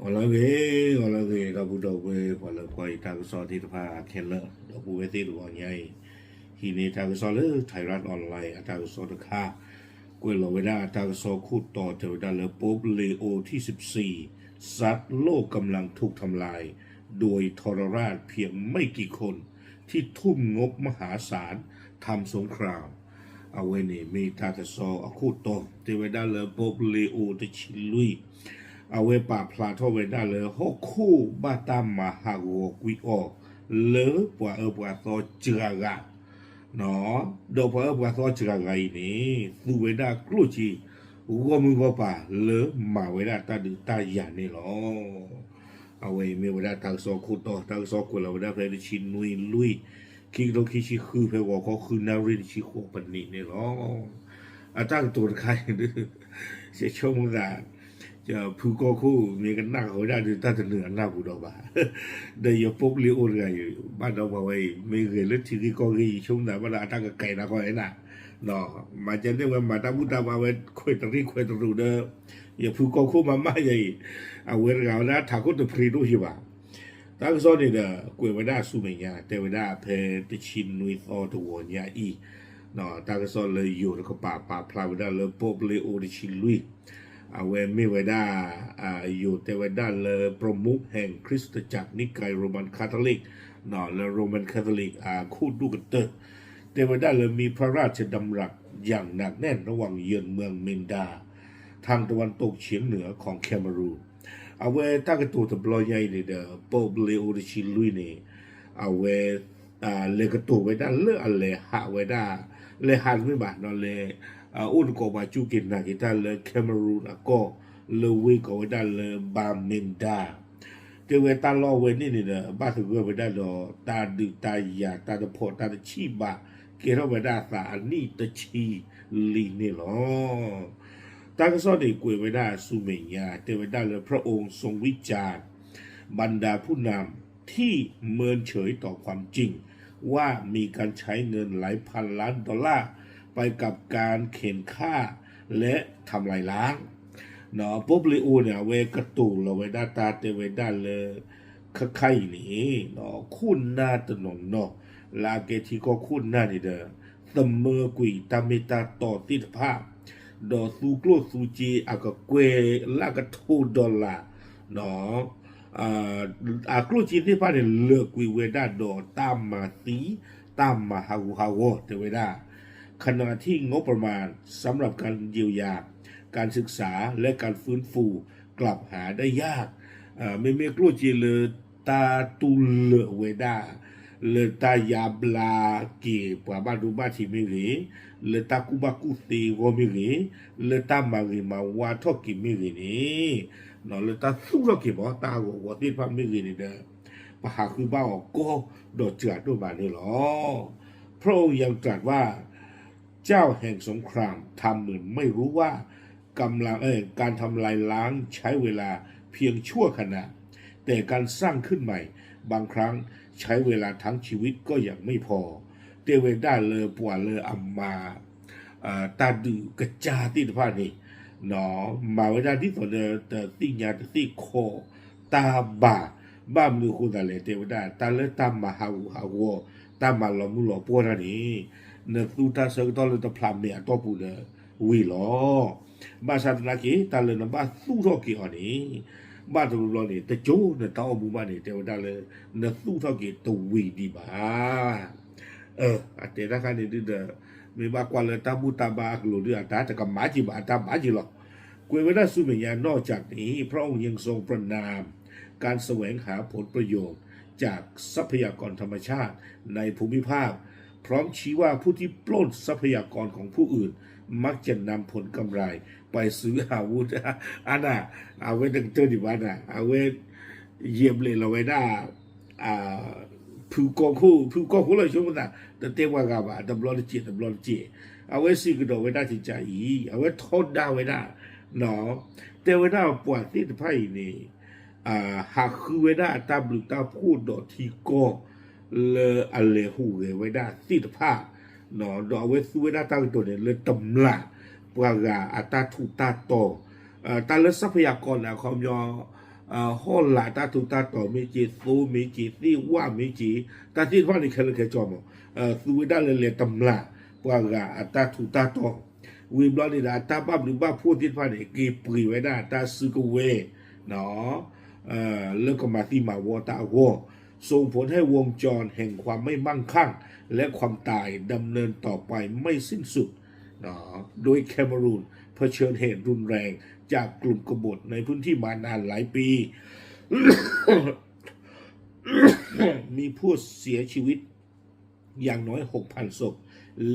ဂီၤလၢအဂ့ၤ, ဂီၤလၢအဂ့ၤ ဒီပုၢ်ဒီဝဲၢ် ပှၤလၢကွၢ်ယတၢ်ကစီၣ်သ့ၣ်တဖၣ်ခဲလၢာ်, ဒီပုၢ်ဝဲၢ်သ့ၣ်တဂီၤညါအံၤ, ဟံးန့ၢ်တၢ်ကစီၣ်လၢ Thairath Online အတၢ်ကစီၣ်တခါ, ကွဲးလီၤဝဲဒၣ်အတၢ်ကစီၣ်ခိၣ်တီတဲဝဲဒၣ်လၢ Pope Leo ที่สิบสี่ ซัดโล่กำลังถูกทำลายโดยทรราชเพียงไม่กี่คนที่ทุ่มงบมหาศาลทำสงคราม အဝဲန့ၣ်မ့ၢ်တၢ်ကစီၣ်အခိၣ်တီ တဲဝဲဒၣ်လၢ Pope Leo တဆံလွံၢ် အဝဲပာ်ဖျါထီၣ်ဝဲဒၣ်လၢဟီၣ်ခိၣ်ဘၣ်တၢ်မၤဟးဂီၤကွံာ်အီၤ လၢပှၤအၢပှၤသီစှၤဂၤ, ဒီးပှၤအၢပှၤသီစှၤဂၤအံၤန့ၣ် သူဝဲဒၣ်ကျိၣ်စ့ ဂီၢ်မုၢ်ဂီၢ်ပၤလၢမၤဝဲဒၣ်တၢ်ဒုးတၢ်ယၤန့ၣ်လီၤ. အဝဲအံၤမ့ၢ်ဝဲဒၣ်တၢ်ကစီၣ်ခိၣ်တီ, တၢ်ကစီၣ်ကွဲးလီၤဝဲဒၣ်ဖဲတဆံနွံလွံၢ် ခံကထိခံဆံဃု ဖဲဂီၤခီဃုနၣ်ရံၣ်တဆံဃိးပနံးန့ၣ်လီၤ. အတၢ်ကတိၤတခါအံၤဒုး ယဆိကမိၣ်သး ဖုကီၢ်ခိၣ်မ့ၢ်ကနၣ်ဃီၤဝဲဒၣ်ဒုး တၢ်တနုာ်အနၢ်ပူၤဒီးဘၣ်, ဒီးယ Pope Leo တဂၤအံၤ ဘၣ်ဒီးပှၤဝဲအံၤ မ့ၢ်ဂဲၤလၢထံဂ့ၢ်ကီၢ်ဂ့ၢ် ယဆိကမိၣ်သးဘၣ်ဒီးအတၢ်ကကဲနၤဃီန့ၣ်, မၤကဲန့ၢ်ဝဲမၤတၢ်ဘူၣ်တၢ်ဘါဝဲခွဲးတရံးခွဲးတရူးဒီး ယဖုကီၢ်ခိၣ်မၤမၢ်ယၤအံၤ, အဝဲတဂၤဝဲဒၣ်ထးခိၣ်တဖျ့းတအိၣ်ယံၤဘၣ်. တၢ်ကစီၣ်န့ၣ်ဒီး ကွဲးဝဲဒၣ်ဆူမဲာ်ညါ တဲဝဲဒၣ်ဖဲတဆံနွံသီတဂီၤညါအံၤ, တၢ်ကစီၣ်လၢယိၤတကပၤပာ်ဖျါဝဲဒၣ်လၢ Pope Leo တဆံလွံၢ် အဝဲမ့ၢ်ဝဲဒၣ် ယိၤတဲဝဲဒၣ်လၢ ประมุขแห่งคริสตจักรนิกายโรมันคาทอลิก လၢ Roman Catholic အခိၣ်ဒိၣ်ကတၢၢ် တဲဝဲဒၣ်လၢ มีพระราชดำรัสอย่างหนักแน่นระหว่างเยือนเมืองเมนดา ทางตะวันตกเฉียงเหนือของแคเมรูน အဝဲတၢ်ကတိၤတဘျီညါအံၤန့ၣ်ဒီး Pope Leo တဆံလွံၢ်န့ၣ် အဝဲ လဲၤကတိၤဝဲဒၣ်လၢအလဲၤဟးဝဲဒၣ်, လဲၤဟးတမ့ၢ်ဘၣ်ဒီးလဲၤ အိၣ်သကိးပှၤစူၢ်က့ၤနာ်က့ၤတၢ်လၢ Cameroon အကီၢ် လၢဝ့ၢ်ကိးဝဲဒၣ်လၢ Bamenda တဲဝဲတၢ်လီၢ်ဝဲန့ၣ်န့ၣ်ဒီး ဘၣ်သဂၢၢ်ဝဲဒၣ်ဒီး တၢ်ဒုးတၢ်ယၤ တၢ်တဖီၣ်တၢ်တဆံးဘၣ် ကဲထီၣ်ဝဲဒၣ်အသးအနံၣ်တဆံလံန့ၣ်လီၤ. တၢ်ကစီၣ်န့ၣ်ကွဲးဝဲဒၣ်ဆူမဲာ်ညါ တဲဝဲဒၣ်လၢ พระองค์ทรงวิจารณ์ บรรดาผู้นำที่เมินเฉยต่อความจริง ว่ามีการใช้เงินหลายพันล้านดอลลาร์ไปกับการเข็นฆ่าและทำลายล้าง Pope Leo န့ၣ် အဝဲကတိၤလီၤဝဲဒၣ်တၢ်တဲဝဲဒၣ်လၢ ခဲခါအံၤန့ၣ် ခိၣ်နၢ်တနီၤနီၤ လၢအကဲထံကီၢ်ခိၣ်နၢ်န့ၣ်ဒီး သမၢကွံာ်တၢ်မ့ၢ်တၢ်တီသ့ၣ်တဖၣ် ဒီးသူကျိၣ်သူစ့အကကွဲၢ်လၢကထိ dollar အကျိၣ်စ့သ့ၣ်တဖၣ်န့ၣ် လၢာ်ကွံာ်ဝဲဒၣ်ဒီးတၢ်မၤသံ တၢ်မၤဟးဂူာ်ဟးဂီၤတဲဝဲဒၣ် ขณะที่งบประมาณสำหรับการเยียวยา การศึกษา และการฟื้นฟู กลับหาได้ยาก မ့မ့ၢ်ကျိၣ်စ့လၢတၢ်တူၢ်လိာ်ဝဲဒၣ် လၢတၢ်ယါဘျါက့ၤပှၤဘၣ်ဒိဘၣ်ထံးမ့ၢ်ဂ့ၤ, လၢတၢ်ကူၣ်ဘၣ်ကူၣ်သ့အဂီၢ်မ့ၢ်ဂ့ၤ, လၢတၢ်မၤဂ့ၤမၤဝါထီၣ်က့ၤမ့ၢ်ဂ့ၤန့ၣ်, လၢတၢ်သူၣ်ထီၣ်က့ၤဘၣ်တၢ်ဂီၤဂီၤသ့ၣ်တဖၣ်မ့ၢ်ဂ့ၤန့ၣ်ဒီး ပဟးဃုဘၣ်အီၤကီဒီးစှၤဒိၣ်မးန့ၣ်လီၤ. พระองค์ยังตรัสว่า เจ้าแห่งสงครามทำเหมือนไม่รู้ว่ากำลัง เอ่อ การทำลายล้างใช้เวลาเพียงชั่วขณะ แต่การสร้างขึ้นใหม่บางครั้งใช้เวลาทั้งชีวิตก็ยังไม่พอ တဲဝဲဒၣ်လၢပှၤလၢအမၤ တၢ်ဒုးကစၢ်သ့ၣ်တဖၣ်န့ၣ် မၤဝဲဒၣ်ဒ်သိးဒီးတသ့ၣ်ညါတသ့ၣ်ခီတၢ်ဘၣ်, ဘၣ်မနုၤအဃိသတးလဲၣ် တဲဝဲဒၣ် တၢ်လၢတၢ်မၤဟးဂူာ်ဟးဂီၤ တၢ်မၤလီၤမုၢ်လီၤပှီၢ်တၢ်န့ၣ် နသူတၢ်ဆၢကတီၢ်လၢတဖျးမဲာ်အတီၢ်ပူၤဒီးဝံၤလီၤ. ဘၣ်ဆၣ်သနာ်က့ တၢ်လၢနဘၣ်သူၣ်ထီၣ်က့ၤအီၤန့ၣ် ဘၣ်တဘျီဘျီန့ၣ် တကၠိနတၢ်အိၣ်မူဘၣ်န့ၣ် တဲဝဲဒၣ်လၢ နသူၣ်ထီၣ်က့ၤတဝံၤဒံးဘၣ်. အတဲတၢ်ခါန့ၣ်ဒုဒီး မ့ၢ်ဘၣ်ကွၢ်လၢတၢ်ဘူၣ်တၢ်ဘါအကလိၤဒု အတၢ်တကမၣ်က့ၤဘၣ် အတၢ်ဘၣ်က့ၤလီၤ. ကွဲးဝဲဒၣ်ဆူမဲာ်ညါ นอกจากนี้ พระองค์ยังทรงประณามการแสวงหาผลประโยชน์จากทรัพยากรธรรมชาติ ในภูมิภาค พร้อมชี้ว่าผู้ที่ปล้นทรัพยากรของผู้อื่น มักจะนำผลกำไรไปซื้ออาวุธ အါန့ၣ် အဝဲတကတၢၢ်ဒံးဘၣ်န့ၣ် အဝဲ ယဲၢ်ဘျဲးလီၤဝဲဒၣ် ဖုကီၢ်ခိၣ် ဖုကီၢ်ခိၣ်လီၤ ဆိကမိၣ်သး တတဲပှၤဂၤဘၣ် တဘျီတစဲး တဘျီတစဲး အဝဲစံးကဒီးဝဲဒၣ်ကကါအံၤ အဝဲထီဒါဝဲဒၣ် တဲဝဲဒၣ်ပှၤသ့ၣ်တဖၣ်အံၤန့ၣ် ဟးဃုဝဲဒၣ်အတၢ်ဘျုးတၢ်ဖှိၣ်ဒီးထံကီၢ် လၢအလဲၤဟူးဂဲၤဝဲဒၣ်သ့ၣ်တဖၣ် ဒီးအဝဲသူဝဲဒၣ်တၢ်ကတိၤန့ၣ် လၢတမျးပှၤဂၤအတၢ်ထူးတၢ်တီၤ တၢ်လၢ ทรัพยากร န့ၣ် အခီပညီ ဟီၣ်လာ်တၢ်ထူးတၢ်တီၤမ့ၢ်က့ၤ, သိမ့ၢ်က့ၤ, သ့ၣ်ဝၣ်မ့ၢ်က့ၤ, တၢ်သ့ၣ်တဖၣ်န့ၣ် ခဲလၢာ်ခဲဆ့မး, သူဝဲဒၣ်လၢလဲၤတမျၢ်ပှၤဂၤအတၢ်ထူးတၢ်တီၤ, ဝံၤဘျီန့ၣ်ဒီး အတၢ်ဘၣ်ဘျုးဘၣ်ဖှိၣ်သ့ၣ်တဖၣ်န့ၣ် က့ၤပှ့ၤဝဲဒၣ်တၢ်စုကဝဲၤ လၢကမၤသံမၤဝီတၢ်အဂီၢ်, ส่งผลให้วงจรแห่งความไม่มั่งคั่งและความตายดำเนินต่อไปไม่สิ้นสุด โดยแคเมรูนเผชิญเหตุรุนแรงจากกลุ่มกบฏในพื้นที่มานานหลายปี มีผู้เสียชีวิตอย่างน้อย หกพัน ศพ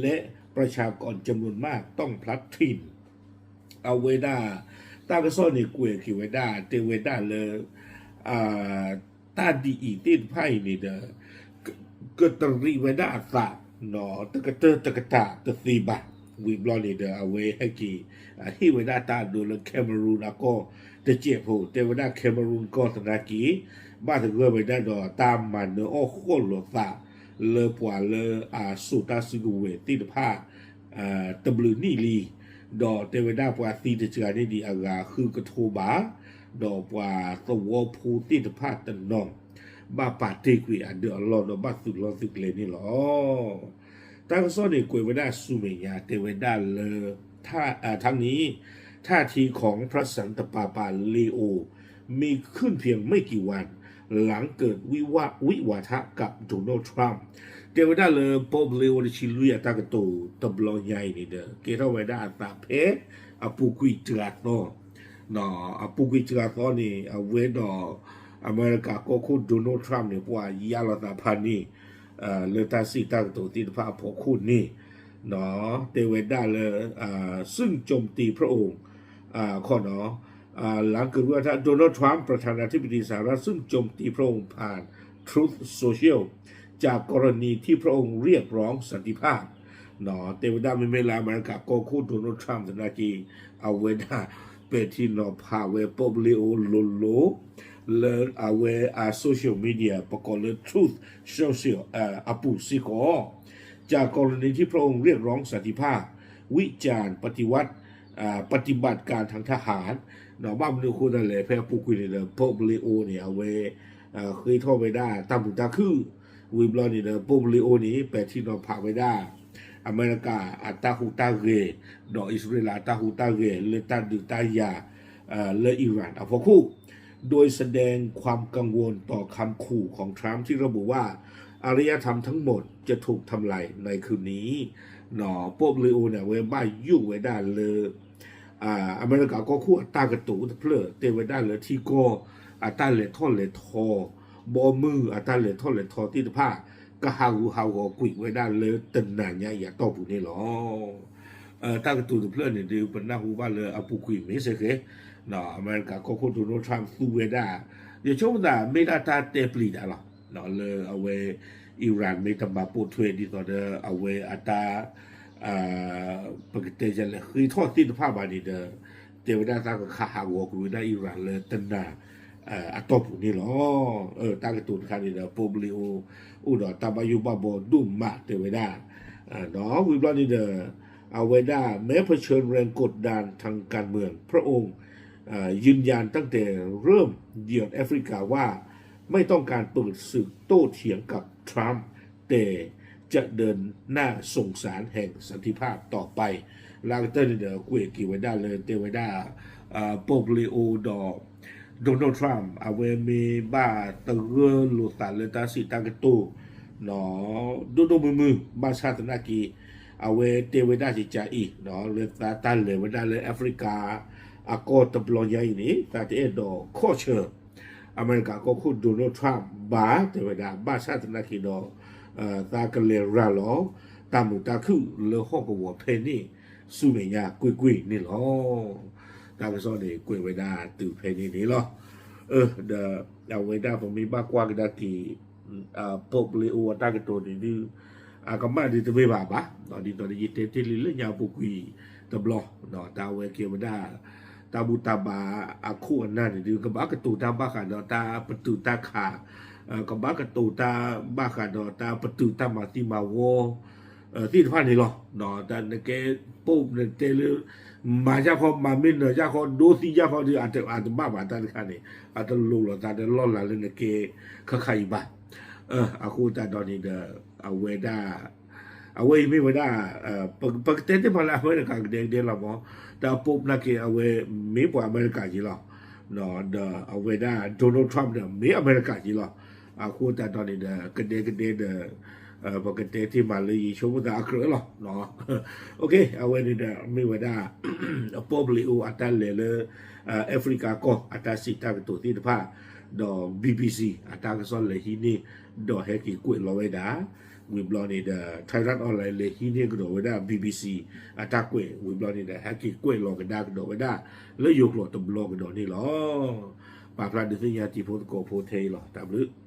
และประชากรจำนวนมากต้องพลัดถิ่น အဝဲဒၣ် တၢ်ကစီၣ်န့ၣ်ကွဲးက့ၤဝဲဒၣ် တဲဝဲဒၣ်လၢ တၢ်ဒ်အံၤသ့ၣ်တဖၣ်အံၤန့ၣ်ဒီး ကတရံးဝဲဒၣ်အသး တကတၢၢ်တကတၢၢ်တသ့ဘၣ်. ဝံၤဘျီန့ၣ်ဒီး အဝဲဟဲက့ၤ ဟ့ၣ်ဝဲဒၣ်တၢ်ဒိလၢ Cameroon အကီၢ်တစဲးဖိ, တဲဝဲဒၣ် Cameroon ကီၢ်သနာ်က့ ဘၣ်သဂၢၢ်ဝဲဒၣ်ဒီးတၢ်မၤနၢၤအီၣ်ဃီၣ်လီၤသး လၢပှၤလၢအစိာ်တၢ်စုကဝဲၤသ့ၣ်တဖၣ် တဘျုးနံၣ်လံ, ဒီးတဲဝဲဒၣ်ပှၤသံတစှၤန့ၢ်ဒံးအဂၤဃုကထိဘး, ဒီးပှၤသဝီဖိသ့ၣ်တဖၣ်တနီၤ ဘၣ်ပာ်တ့ၢ်ကွံာ်အဒၢးအလီၢ် ဒီးဘၣ်သုးလီၢ်သုးကျဲန့ၣ်လီၤ. တၢ်ကစီၣ်န့ၣ်ကွဲးဝဲဒၣ်ဆူမဲာ်ညါ တဲဝဲဒၣ်လၢ ทั้งนี้ ท่าทีของพระสันตะปาปาเลโอ มีขึ้นเพียงไม่กี่วัน หลังเกิดวิวาทะกับโดนัลด์ทรัมป์ တဲဝဲဒၣ်လၢ Pope Leo တဆံလွံၢ်အတၢ်ကတိၤတဘျီညါအံၤန့ၣ်ဒီး ကဲထီၣ်ဝဲဒၣ်အသးဖဲအပူၤကွံာ်တဂၤသီ, အပူၤကွံာ်တဂၤသီန့ၣ် အဝဲဒီး အမဲရကၤကီၢ်ခိၣ် Donald Trump န့ၣ် ပှၤယါလီၤသးဖးန့ၣ် လၢတၢ်စံးတၢ်ကတိၤသ့ၣ်တဖၣ်အဖီခိၣ်န့ၣ် တဲဝဲဒၣ်လၢ ซึ่งโจมตีพระองค์ อ่าข้อเนาะ อ่าหลังเกิดวิวาทะ โดนัลด์ ทรัมป์ ประธานาธิบดีสหรัฐ ซึ่งโจมตีพระองค์ผ่าน Truth Social จากกรณีที่พระองค์เรียกร้องสันติภาพ တဲဝဲဒၣ်မ့မ့ၢ်လၢအမဲရကၤကီၢ်ခိၣ် Donald Trump သနာ်က့ အဝဲဒၣ်ပဲာ်ထံနီၤဖးဝဲ Pope Leo လိၤလိၤ လၢအဝဲအ social media ပကိးလၢ Truth Social အပူၤစ့ၢ်ကီး จากกรณีที่พระองค์เรียกร้องสันติภาพ วิจารณ์ปฏิวัติ อ่า ปฏิบัติการทางทหาร ဘၣ်မနုၤအဃိသတးလဲၣ် ဖဲအပူၤကွံာ်န့ၣ်ဒီး Pope Leo န့ၣ် အဝဲ ဃ့ထီၣ်ဝဲဒၣ်တၢ်မုာ်တၢ်ခုၣ် ဝံၤဘျီန့ၣ်ဒီး Pope Leo န့ၣ် ပဲာ်ထံနီၤဖးဝဲဒၣ် အမဲရကၤအတၢ်ဟူးတၢ်ဂဲၤ ဒီးအံၣ်စရ့လးအတၢ်ဟူးတၢ်ဂဲၤ လၢတၢ်ဒုးတၢ်ယၤ လၢ Iran အဖီခိၣ် โดยแสดงความกังวลต่อคำขู่ของทรัมป์ที่ระบุว่า อารยธรรมทั้งหมดจะถูกทำลายในคืนนี้ Pope Leo န့ၣ် အဝဲဘၣ်ယိၣ်ဝဲဒၣ်လၢ အမဲရကၤကီၢ်ခိၣ်အတၢ်ကတိၤတဖျၢၣ် တဲဝဲဒၣ်လၢထံကီၢ်အတၢ်လဲၤထီၣ်လဲၤထီ ဘီမုၢ်အတၢ်လဲၤထီၣ်လဲၤထီသ့ၣ်တဖၣ် ကဟးဂူာ်ဟးဂီၤကွံာ်ဝဲဒၣ်လၢတနၤညါအံၤအတီၢ်ပူၤန့ၣ်လီၤ. တၢ်ကတိၤတဖျၢၣ်န့ၣ်ဒုး ပနၢ်ဟူဘၣ်လၢအပူၤကွံာ်မ့ၢ်စ့ၢ်ကီး အမဲရကၤကီၢ်ခိၣ် Donald Trump သူဝဲဒၣ် ယဆိကမိၣ်သးမ့ၢ်ဒၣ်တၢ်တဲပျံၤတၢ်လီၤ လၢအဝဲ Iran မ့ၢ်တမၤပိာ်ထွဲဒ်သိးဒီး အဝဲအတၢ် ပကတဲလဲၣ် ဃ့ထီၣ်သ့ၣ်တဖၣ်ဘၣ်န့ၣ်ဒီး တဲဝဲဒၣ်သးကခးဟးဂီၤကွံာ်ဝဲဒၣ် Iran လၢတနၤ အတီၢ်ပူၤန့ၣ်လီၤ. တၢ်ကတိၤတခါန့ၣ်ဒီး Pope Leo အိၣ်ဒီးတၢ်ဘၣ်ယိၣ်ဘၣ်ဘီဒိၣ်မးတဲဝဲဒၣ် ဒီးဝံၤဘျီန့ၣ်ဒီး အဝဲဒၣ်แม้เผชิญแรงกดดันทางการเมือง พระองค์ อ่ายืนยันตั้งแต่เริ่มเยือนแอฟริกาว่าไม่ต้องการเปิดศึกโต้เถียงกับทรัมป์ แต่จะเดินหน้าส่งสารแห่งสันติภาพต่อไป လၢကတၢၢ်န့ၣ်ဒီး ကွဲးက့ၤဝဲဒၣ်လၢတဲဝဲဒၣ် Pope Leo ဒီး Donald Trump အဝဲမ့ၢ်ဘၣ်သဂၢၢ်လိာ်သးလၢတၢ်စံးတၢ်ကတိၤ ဒိၣ်ဒိၣ်မုၢ်မုၢ် ဘၣ်ဆၣ်သနာ်က့ အဝဲတဲဝဲဒၣ်ကကးအံၤ လၢသးတၢ်လဲၤဝဲဒၣ်လၢ Africa အကီၢ်တဘျီညါအံၤန့ၣ် သးတအဲၣ်ဒိးခီၣ်ဆၢ အမဲရကၤကီၢ်ခိၣ် Donald Trump ဘၣ် တဲဝဲဒၣ် ဘၣ်ဆၣ်သနာ်က့ဒီး သးကလဲၤရၤလီၤ တၢ်မုာ်တၢ်ခုၣ်လၢဟီၣ်ကဝီၤဖဲန့ၣ် ဆူမဲာ်ညါကွ့ၢ်ကွ့ၢ်န့ၣ်လီၤ. တၢ်ကစီၣ်န့ၣ်ကွဲးဝဲဒၣ်တုၤဖဲန့ၣ်န့ၣ်လီၤ. ဒီးအဝဲဒၣ်ပမ့ၢ်ဘၣ်ကွၢ်ကဒါက့ၤ Pope Leo အတၢ်ကတိၤန့ၣ်ဒုး အကမၣ်ဒုးတမ့ၢ်ဘၣ်ဘၣ်, ဒ်သိးဒီးယတဲတ့ၢ်လံလၢညါအပူၤကွံာ်တဘျီ တၢ်ဝဲကဲဝဲဒၣ် တၢ်ဘူၣ်တၢ်ဘါအခိၣ်အနၢ်န့ၣ်ဒုး ကဘၣ်ကတိၤတၢ်ဘၣ်ဃးဒီးတၢ်ပတုာ်တၢ်ခး, ကဘၣ်ကတိၤတၢ်ဘၣ်ဃးဒီးတၢ်ပတုာ်တၢ်မၤသံမၤဝီ သ့ၣ်တဖၣ်န့ၣ်လီၤ. တၢ်နကဲ Pope နတဲလၢ မၤယၢ်ခီ မၤမ့ၢ်နၢၤယၢ်ခီ ဒိသံယၢ်ခီဒီး အတဘၣ်ဘၣ်တၢ်တခါန့ၣ် အတလိၤလိာ်သးဒီးလီၢ်လၤလၢနကဲခါခါအံၤဘၣ်. အဃိသတးဒီးန့ၣ်ဒီး အဝဲဒၣ် အဝဲအံၤမ့ၢ်ဝဲဒၣ် ပကတဲသ့ၣ်မးလၢအမဲရကၤကဒဲကဒဲလီၤမး, တၢ်အပိာ်နာ်က့ အဝဲမ့ၢ်ပှၤအမဲရကၤက့ၤလီၤ. ဒီးအဝဲဒၣ် Donald Trump ဒီး မ့ၢ်အမဲရကၤက့ၤလီၤ. အဃိသတးဒီးန့ၣ်ဒီး ကဒဲကဒဲဒီး ပကတဲသ့ၣ်မးလၢယဆိကမိၣ်သးအကြၢးလီၤ. အဝဲန့ၣ်ဒီး မ့ၢ်ဝဲဒၣ် အပီၣ်ပလ့ၤအိၣ်အတၢ်လဲၤလၢ Africa ကီၢ်အတၢ်စံးတၢ်ကတိၤသ့ၣ်တဖၣ်, ဒီး BBC အတၢ်ကစီၣ်လဲၤဟံးန့ၢ် ဒီးဟဲက့ၤကွဲးလီၤဝဲဒၣ်, ဝံၤဘျီန့ၣ်ဒီး Thairath Online လဲၤဟံးန့ၢ်ကဒီးဝဲဒၣ် BBC အတၢ်ကွဲး, ဝံၤဘျီန့ၣ်ဒီး ဟဲက့ၤကွဲးလီၤကဒါကဒီးဝဲဒၣ် လၢယိၤကျိာ်တဘျီကဒီးန့ၣ်လီၤ. ပာ်ဖျါဒုးသ့ၣ်ညါတံၤဖိသကိးဖိထဲအံၤလီၤ. တၢ်ဘျုး